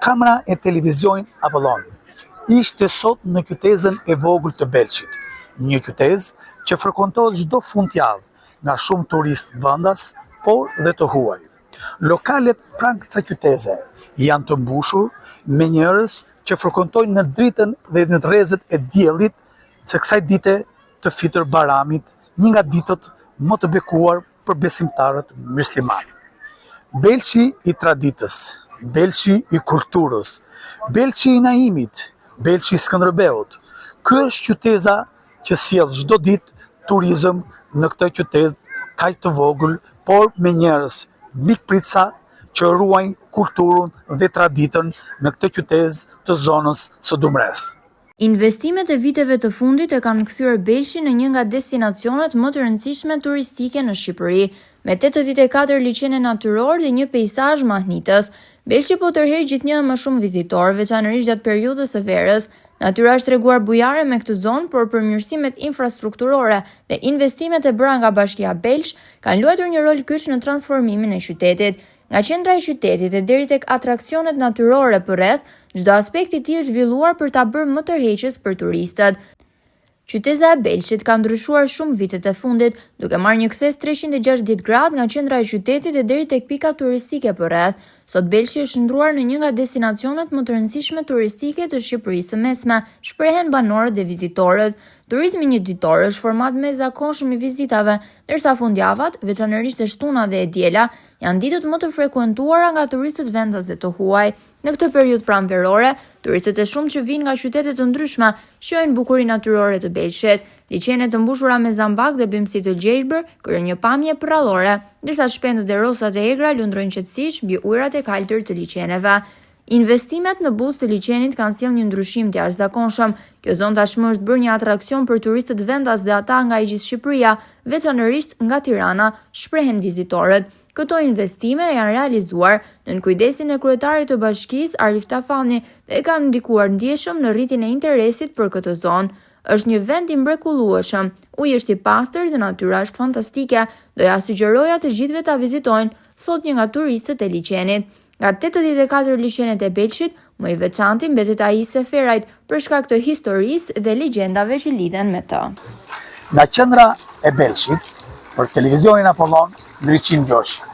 Kamera e televizionit Apollon ishte sot në qytezën e vogël të Belshit, një qytezë që frekuentohet çdo fundjavë nga shumë turistë vendas, por dhe të huaj. Lokalet pranë kësaj qyteze janë të mbushur me njerëz që frekuentojnë në dritën dhe në rrezet e diellit të kësaj dite të Fitër Bajramit, një nga ditët më të bekuar për besimtarët myslimanë. Belshi i traditës, Belshi i kulturës, Belshi i Naimit, Belshi i Skënderbeut. Ky është qyteza që sjell çdo ditë turizëm në këtë qytet kaq të vogël, por me njerëz mikpritsa që ruajnë kulturën dhe traditën në këtë qytezë të zonës së Dumresë. Investimet e viteve të fundit e kanë kthyer Belshin në një nga destinacionet më të rëndësishme turistike në Shqipëri, me 84 liqene natyrorë dhe një peisazh mahnitës. Belshi po tërheq gjithnjë e më shumë vizitorë, veçanërisht gjatë periudhës së verës. Natyra është treguar bujare me këtë zonë, por përmirësimet infrastrukturore dhe investimet e bëra nga Bashkia Belsh kanë luajtur një rol kyç në transformimin e qytetit. Nga qendra e qytetit e deri tek atraksionet natyrore përreth, çdo aspekt i tij është zhvilluar për ta bërë më tërheqës për turistët. Qyteza e Belshit ka ndryshuar shumë vitet e fundit, duke marrë një kthesë 360 gradë nga qendra e qytetit e deri tek pikat turistike përreth. Sot Belshi është shndërruar në një nga destinacionet më të rëndësishme turistike të Shqipërisë së Mesme, shprehen banorët dhe vizitorët. Turizmi njëditor është format më i zakonshëm i vizitave, ndërsa fundjavat, veçanërisht e shtuna dhe e diela, janë ditët më të frekuentuara nga turistët vendas dhe të huaj. Në këtë periudhë pranverore, turistët e shumtë që vijnë nga qytete të ndryshme shijojnë bukurinë natyrore të Belshit. Liqene të mbushura me zambak dhe bimësi të gjelbër krijojnë një pamje përrallore, ndërsa shpendët dhe rosat e egra lundrojnë qetësisht mbi ujërat e kaltër të liqeneve. Investimet në buzë të liqenit kanë sjellë një ndryshim të jashtëzakonshëm. Kjo zonë tashmë është bërë një atraksion për turistët vendas dhe ata nga e gjithë Shqipëria, veçanërisht nga Tirana, shprehen vizitorët. Këto investime janë realizuar nën kujdesin e kryetarit të bashkisë Arif Tafani dhe kanë ndikuar ndjeshëm në rritjen e interesit për këtë zonë. Është një vend i mrekullueshëm, uji është i pastër dhe natyra është fantastike, do ja sugjeroja të gjithëve ta vizitojnë, thotë një nga turistët e liqenit. Nga 84 liqenet e Belshit, më i veçanti mbetet ai i Seferajt për shkak të historisë dhe legjendave që lidhen me të. Nga qendra e Belshit, për televizionin Apollon, Ndriçim Gjoshi.